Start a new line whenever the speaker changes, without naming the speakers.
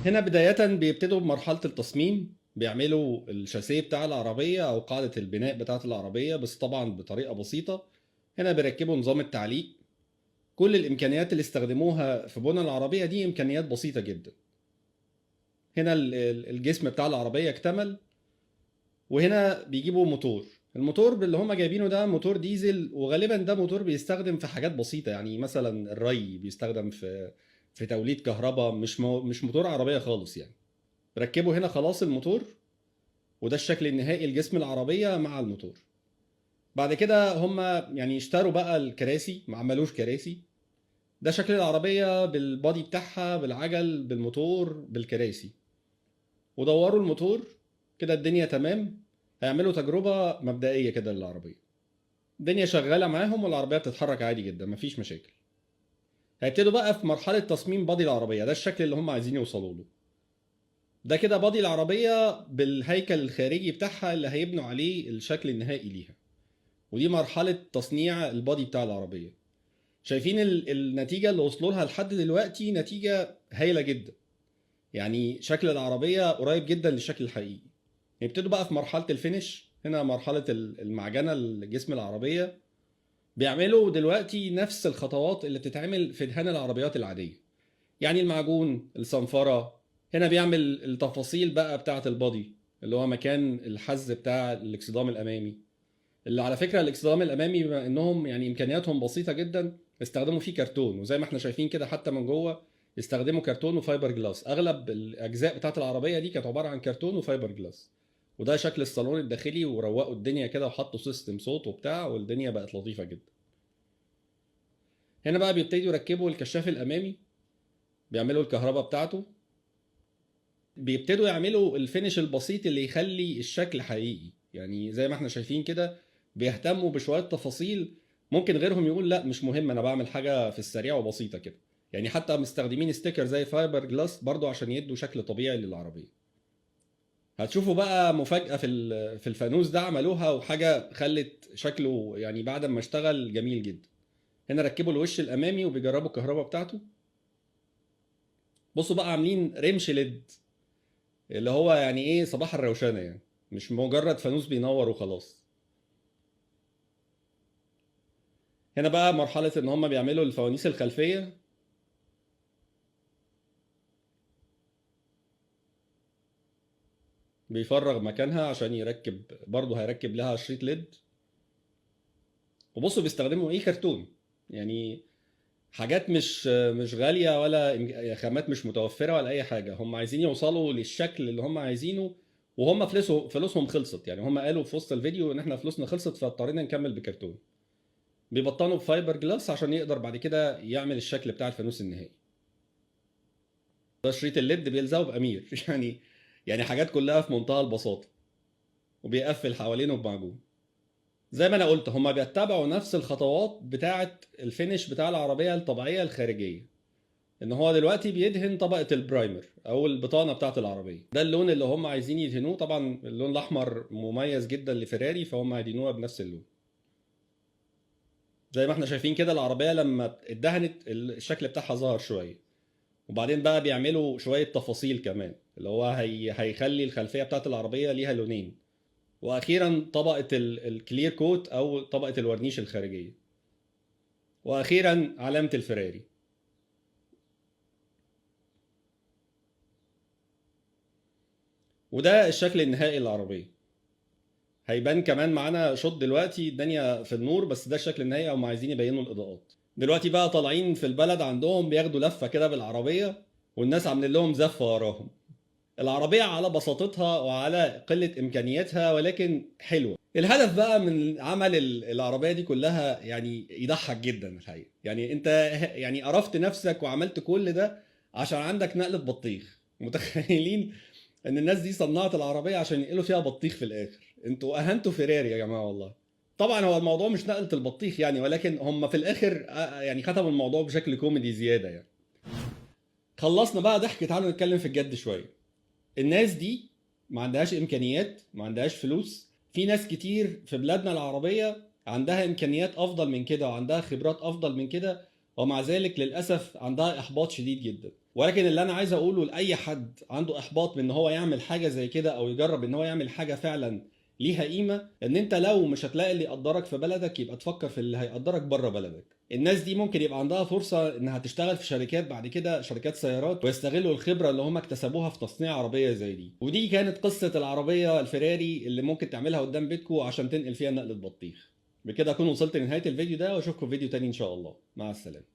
هنا بداية بيبتدوا بمرحلة التصميم، بيعملوا الشاسيه بتاع العربية أو قاعدة البناء بتاعة العربية، بس طبعا بطريقة بسيطة. هنا بيركبوا نظام التعليق. كل الإمكانيات اللي استخدموها في بناء العربية دي إمكانيات بسيطة جدا. هنا الجسم بتاع العربية اكتمل، وهنا بيجيبوا موتور. الموتور اللي هم جايبينه ده موتور ديزل، وغالبا ده موتور بيستخدم في حاجات بسيطة، يعني مثلا الري بيستخدم في توليد كهرباء، مش موتور عربية خالص يعني. ركبوا هنا خلاص الموتور، وده الشكل النهائي لجسم العربية مع الموتور. بعد كده هم اشتروا بقى الكراسي، ما عملوش كراسي. ده شكل العربية بالبادي بتاعها، بالعجل، بالموتور، بالكراسي. ودوروا الموتور كده، الدنيا تمام. هيعملوا تجربة مبدئية كده للعربية. الدنيا شغالة معاهم والعربية بتتحرك عادي جدا، مفيش مشاكل. هيبتدوا بقى في مرحلة تصميم بادي العربية. ده الشكل اللي هم عايزين يوصلوا له. ده كده بادي العربية بالهيكل الخارجي بتاعها اللي هيبنوا عليه الشكل النهائي ليها. ودي مرحلة تصنيع البادي بتاع العربية. شايفين النتيجة اللي وصلوا لها لحد دلوقتي؟ نتيجة هايلة جدا. شكل العربية قريب جدا للشكل الحقيقي. يبتدوا بقى في مرحلة الفينش. هنا مرحلة المعجنة لجسم العربية. بيعملوا دلوقتي نفس الخطوات اللي بتتعمل في دهان العربيات العادية، يعني المعجون، الصنفرة. هنا بيعمل التفاصيل بقى بتاعة البادي اللي هو مكان الحز بتاع الاكسدام الأمامي، اللي على فكرة الاكسدام الأمامي بما إنهم إمكانياتهم بسيطة جدا استخدموا فيه كرتون، وزي ما احنا شايفين كده حتى من جوه استخدموا كرتون وفايبر جلاس. أغلب الأجزاء بتاعة العربية دي كانت عبارة عن كرتون وفايبر جلاس. وده شكل الصالون الداخلي، وروقوا الدنيا كده وحطوا system صوت وبتاع، والدنيا بقت لطيفة جدا. هنا بقى بيبتدوا يركبوا الكشاف الأمامي، بيعملوا الكهرباء بتاعته، بيبتدوا يعملوا ال finish البسيط اللي يخلي الشكل حقيقي. زي ما احنا شايفين كده بيهتموا بشوية تفاصيل ممكن غيرهم يقول لا مش مهم، انا بعمل حاجة في السريع وبسيطة كده. حتى مستخدمين sticker زي فايبر جلاس برضو عشان يدوا شكل طبيعي للعربية. هتشوفوا بقى مفاجأة في الفانوس ده عملوها، وحاجة خلت شكله بعد ما اشتغل جميل جدا. هنا ركبوا الوش الأمامي وبيجربوا الكهرباء بتاعته. بصوا بقى عاملين رمش LED، اللي هو يعني ايه صباح الروشنة، مش مجرد فانوس بينور وخلاص. هنا بقى مرحلة ان هم بيعملوا الفوانيس الخلفية. بيفرغ مكانها عشان يركب، برضه هيركب لها شريط LED. وبصوا بيستخدموا ايه، كرتون، حاجات مش غالية ولا خامات مش متوفرة ولا أي حاجة. هم عايزين يوصلوا للشكل اللي هم عايزينه، وهم فلوسهم خلصت. هم قالوا في وسط الفيديو إن إحنا فلوسنا خلصت فاضطرينا نكمل بكرتون. بيبطنوا بفايبر جلاس عشان يقدر بعد كده يعمل الشكل بتاع الفانوس النهائي. ده شريط ال LED بيلزقه بأمير. حاجات كلها في منتهى البساطة، وبيقفل حوالينه بمعجون. زي ما أنا قلت هما بيتبعوا نفس الخطوات بتاعة ال finish بتاع العربية الطبيعية الخارجية، إن هو دلوقتي بيدهن طبقة ال primer أو البطانة بتاعة العربية. ده اللون اللي هم عايزين يدهنوه، طبعا اللون الأحمر مميز جدا لفيراري فهم هيدهنوها بنفس اللون. زي ما احنا شايفين كده العربية لما اتدهنت الشكل بتاعها ظهر شوية، وبعدين بقى بيعملوا شوية تفاصيل كمان اللي هو هيخلي الخلفية بتاعت العربية ليها لونين. وأخيرا طبقة ال clear coat أو طبقة الورنيش الخارجية، وأخيرا علامة الفيراري. وده الشكل النهائي للعربية. هيبان كمان معانا shot دلوقتي الدنيا في النور، بس ده الشكل النهائي، هم عايزين يبينوا الإضاءات. دلوقتي بقى طالعين في البلد عندهم بياخدوا لفة كده بالعربية، والناس عاملين لهم زفة وراهم. العربية على بساطتها وعلى قلة إمكانياتها ولكن حلوة. الهدف بقى من عمل العربية دي كلها يضحك جدا الحقيقة. أنت قرفت نفسك وعملت كل ده عشان عندك نقلة بطيخ. متخيلين إن الناس دي صنعت العربية عشان ينقلوا فيها بطيخ في الآخر؟ انتوا أهنتوا فيراري يا جماعة والله. طبعا هو الموضوع مش نقلة البطيخ ولكن هم في الآخر ختموا الموضوع بشكل كوميدي زيادة. خلصنا بقى ضحك، تعالوا نتكلم في الجد شوية. الناس دي ما عندهاش إمكانيات، ما عندهاش فلوس. في ناس كتير في بلادنا العربية عندها إمكانيات أفضل من كده وعندها خبرات أفضل من كده، ومع ذلك للأسف عندها إحباط شديد جدا. ولكن اللي انا عايز اقوله لاي حد عنده احباط من ان هو يعمل حاجة زي كده، او يجرب ان هو يعمل حاجة فعلا ليها قيمة، ان انت لو مش هتلاقي اللي يقدرك في بلدك يبقى تفكر في اللي هيقدرك بره بلدك. الناس دي ممكن يبقى عندها فرصة انها تشتغل في شركات بعد كده، شركات سيارات، ويستغلوا الخبرة اللي هم اكتسبوها في تصنيع عربية زي دي. ودي كانت قصة العربية الفيراري اللي ممكن تعملها قدام بيتكو عشان تنقل فيها نقله بطيخ. بكده اكون وصلت لنهاية الفيديو ده، واشوفكم في فيديو تاني ان شاء الله. مع السلامة.